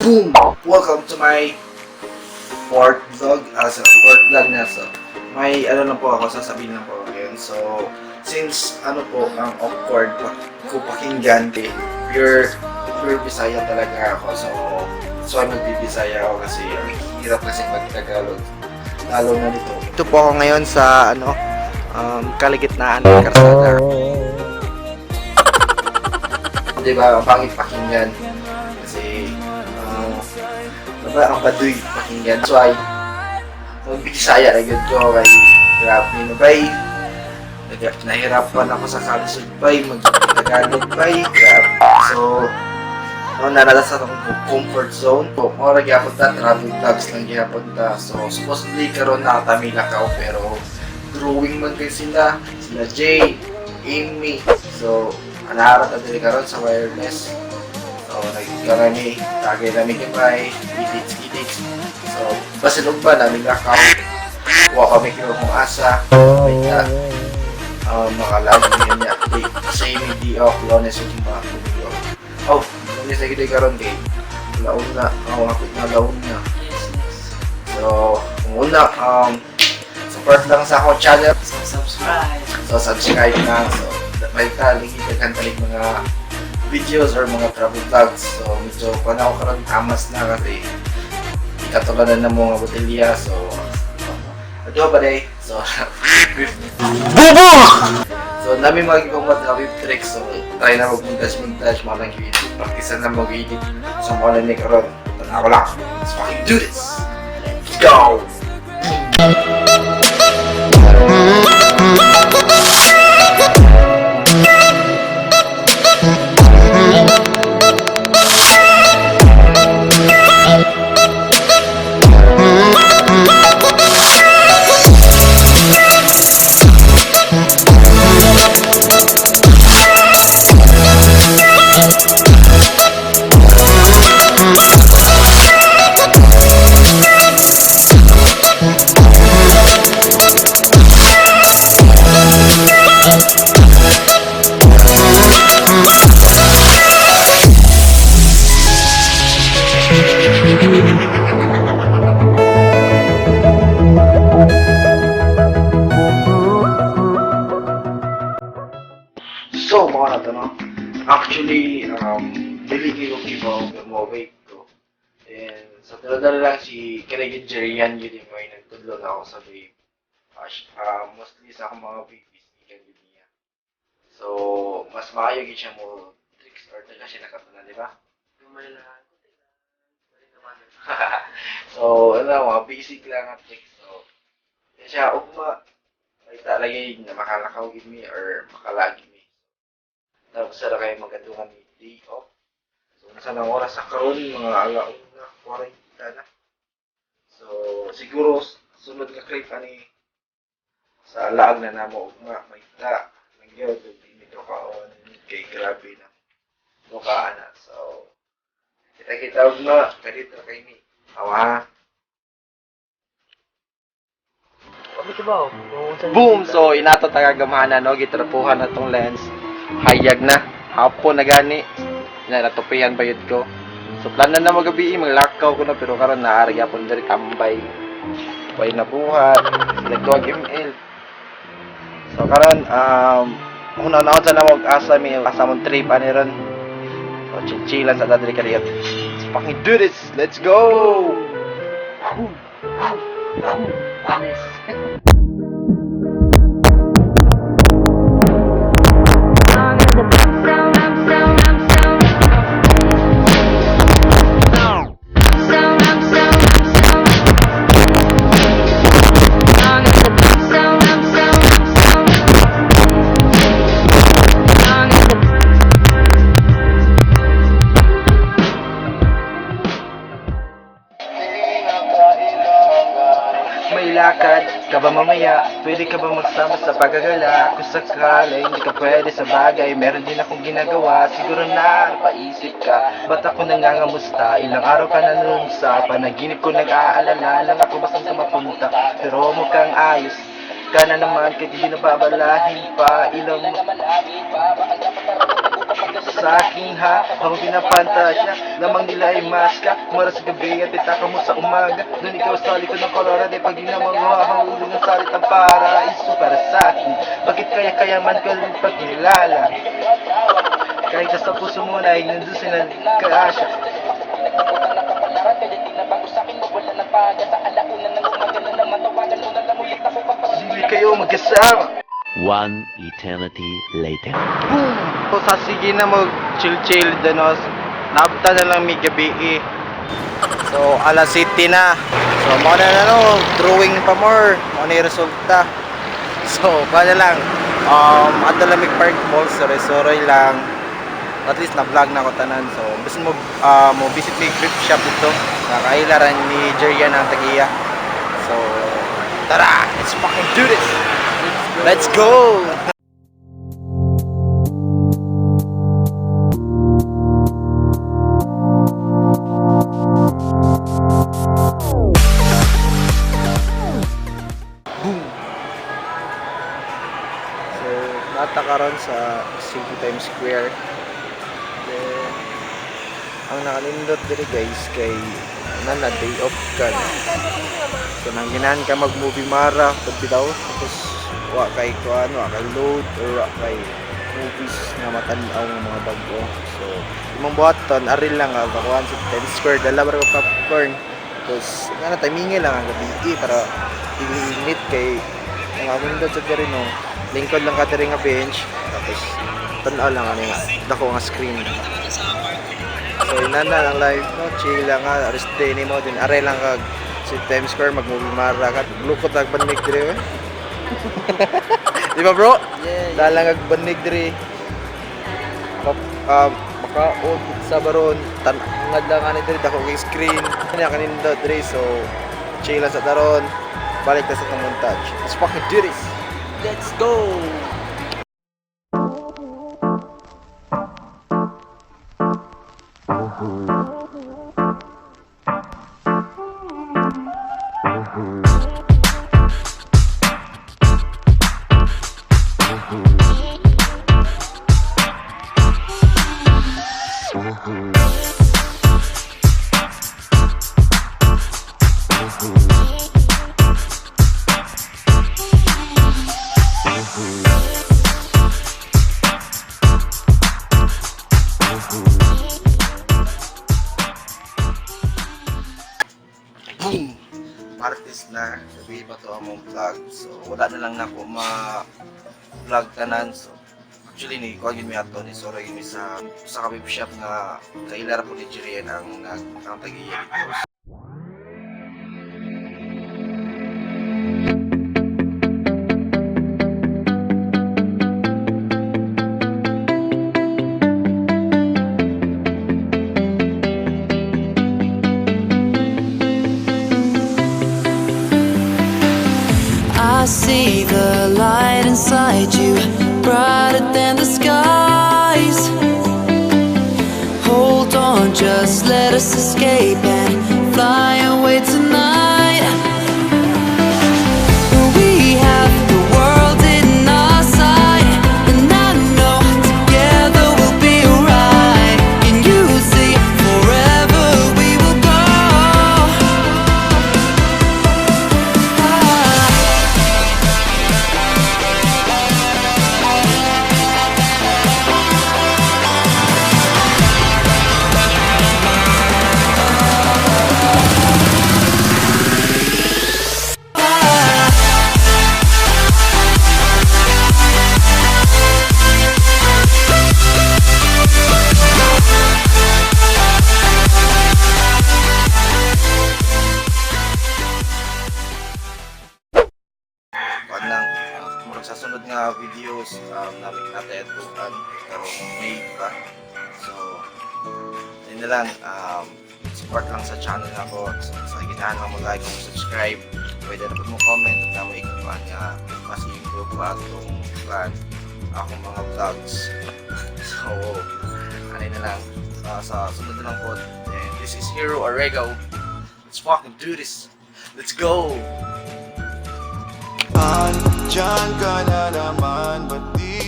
Boom! Welcome to my fourth vlog. So, fourth vlog na. So, may ano lang po ako, sasabihin lang po ako ngayon. So, since ano po, ang awkward pa, ko pakinggan, eh, pure, pure Bisaya talaga ako. So, ay magbibisaya ako kasi ang hirap kasi mag-Tagalog. Lalo na nito. Ito po ako ngayon sa ano, kalagitnaan ng karsada. Di ba, ang pangit pakinggan. Kasi, diba, ang baduy pakinggan. So, ay, magbisaya na gyud ko kay grabe na bay. Nahirapan ako sa kalisod bay, mag-Tagalog bay. Grabe. So, no, narala sa akong comfort zone. So, mao ra gyapon ta, travel vlogs lang gyapon ta. So, supposedly karon nakatamila ka pero drawing man kay sila, sila Jay, Amy. So, anahara ta diri karon sa wireless. So, nagkarami, tagay nami gamay, edits, edits. So, basin og ba namin lakaw. Wa kami kayo kung asa. Wait na. Makalagi niya niya. Di, sa Amy di off, Lunes ug mga Domingo. Oh, Lunes na gid karon kay laon na, oh, hapit na laon na. Yes. So, kung una, support lang sa akong channel. So, subscribe. So, subscribe na. So, may talig, daghan talig mga videos or mga travel vlogs. So, medyo panahon karon tamas na kasi ikatulad na ng mga botelya. So, ado ba day? So, Bubo! So, nami mga ibang mga web tricks. So, try na mag-montage-montage, mga nang edit. Practice na mag-edit. So, mga na ni karon. Tanaw ko lang. Let's fucking do this! Let's go! So, mga na to, no? Actually, dili kayo kibaw mo vape ko. And sa dala lang si Kerigin Jerian yun yung may nagtudlo na ako sa vape. Mostly sa akong mga vape is ikan yun niya. So, mas maayo gyud siya mo tricks or taga siya nakatunan, di ba? Gamay lang. Wala naman. So, ano, mga basic lang ang tricks. So, kaya siya, ugma, ay talagay na makalakaw gid mi or makalagi mi. Tapos sa kayo magandungan ni day off. So, nasa nang oras sa karon mga alauna, 40 na. So, siguro, sunod nga clip ani sa laag na namo ugma, may ta, nangyod, nito kaon, kay grabe na. Mukha na. So, kita-kita ugma, kadito kay mi. Awa. Boom! So, inato tagagamana, no? Gitrapuhan na tong lens. Hayag na. Hapon na gani. Na, natupihan ba yun ko? So, plan na na magabi, maglakaw ko na, pero karon naari yapon diri tambay. Way na buhat. Nagtuwag ML. So, karon una na sa na mag-asa mi, asa mong trip, ani ron. So, chill-chillan sa diri kadiyot. Let's fucking do this! Let's go! Honest. May lakad ka ba mamaya? Pwede ka ba magsama sa pagagala? Kung sakali hindi ka pwede sa bagay, meron din akong ginagawa. Siguro na paisip ka, ba't ako nangangamusta? Ilang araw ka na nun sa panaginip ko, nag-aalala lang ako basta sa mapunta. Pero mukhang ayos ka na naman kahit hindi na babalahin pa. Ilang Sa akin ha, ako pinapantasya. Lamang nila ay maska. Mara sa gabi at pitaka mo sa umaga. Doon ikaw sa likod ng kolora. Di pag di naman huwag ng salitang paraiso para sa akin. Bakit kaya kaya man ka rin pagkilala? Kahit sa puso mo na ay nandun sila kaasya. Hindi kayo magkasama. One eternity later. Boom! So, sa sige na mag chill chill danos. Naabta na lang may gabi eh. So, alas city na. So, mo na na no, drawing pa more. Mo na yung resulta. So, kaya lang. At Lamig Park Mall, sorry, sorry lang. At least na-vlog na ako tanan. So, bisin mo, mo visit may thrift shop dito. Nakailaran ni Jerian ang tagiya. So, tara! Let's fucking do this! Let's go! Boom! So, nata karon sa City Times Square. Then, ang nakalindot diri guys kay nana day off ka. No? So, nang ginahan ka mag movie mara pag bitaw tapos wa kay kuan, wa kay load or wa kay movies nga matan-aw nga mga bago. So, imong buhaton aril lang ka kuan sa Times Square, dala ra ko popcorn. Tapos, nga na timingi lang ang gabi eh, para dili init kay ang aming sa diri no. Lingkod lang ka diri nga bench tapos tan-aw lang ani nga dako nga screen. So inana lang live no, chill lang ka, rest day nimo din aray lang ka sa Times Square mag movie mara ka, lukot ang banig diri. Eh. Di ba bro? Yeah. Dala lang kag banig diri. Pap, makaon sa baron tan-angad lang ani diri dako kay screen. Kanya kanindo diri, so chill lang sa taron. Balik ta sa itong montage. Let's fucking do this. Let's go! Boom! Martes na, gabi pa to among vlog. So, wala na lang nako ma-vlog tanan. So, actually, ni kuha yun mi ato, ni Sora yun mi sa kape shop nga kailara po ni Jirian ang tagiya dito. I see the light inside you, brighter than the skies. Hold on, just let us escape and fly away tonight. We have the world in our sight, and I know together we'll be alright. Can you see forever we will go? Ah. Kuan lang, murag sa sunod nga videos namin natin atuan karong May pa. So, yun na lang, support lang sa channel ako. So, sa ginahan lang mo like, mo subscribe, pwede na po mo comment at na mo ikakuan nga mas improve pa atong kuan akong mga vlogs. So, ano na lang, sa sunod na lang po. And this is Hero Arego. Let's fucking do this. Let's go! Diyan ka na naman, ba't di